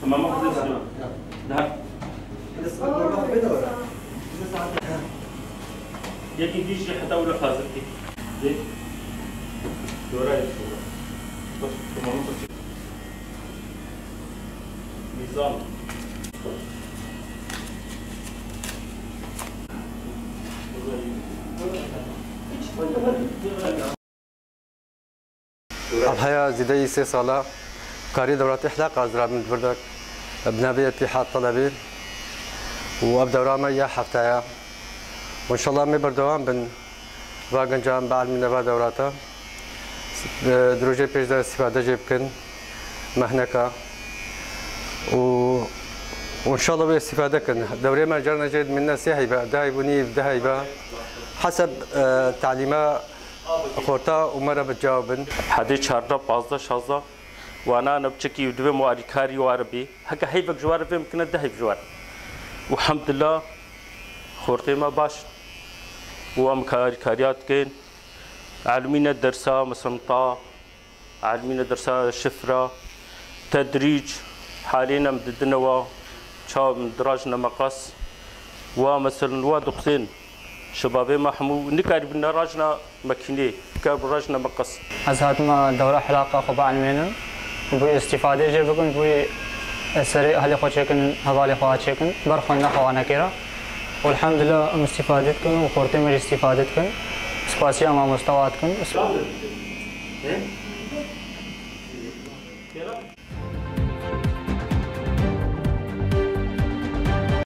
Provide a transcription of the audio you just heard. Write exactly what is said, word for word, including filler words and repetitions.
Tamam, tamam. Yekî dî jî heta wilo hazir kî. Dê. Dora ye. Baş, tamam, baş. Nizam. Ev heya zêdeyî sê sala karî dewra Îhlaq ez rabin di vir de bi navê Îtîhad Telebî û ev dewra me ya hefta ye. Û înşallah em ê berdewam bin va guncan, bi elmî neva dewrata. Di rojê pêş de îstîfade jê bikin mehneka û, û înşallah wê îstîfade kin. Dewrê me carna jê dimîne sê heybe, du heyb û nîv, du heybe. Heseb, e, talîma xorta û me re bi cawab bin. Hedê çardeh, pazdeh, şazdeh wana ne biçikî û divê me alîkarî ware bî. Heke heyvek ji ware vê bikine, du heyv ji ware. Û hemdillah xortê me baş in. Û em alîkariya dikin. Elmîne dersa, mesela ta, elmîne dersa şifra, tedrîc, halên em didine wa, çawa em dirajine meqas, wa, meselen, wa dixwazên şebabê me hemû nikarîbin nerajina makînê, kar birajine meqas. Ez hatime dewra Îhlaqa xwe bielmênim, bûyî îstîfadê jê bikim, bûyî serê ehlê xwe çêkin, hevalê xwe çêkin, ber xwendina xwe wane kêra. Û elhamdulillah em îstîfade dikin û xortê me jî îstîfade dikin. Spasiya mamosta wa dikin.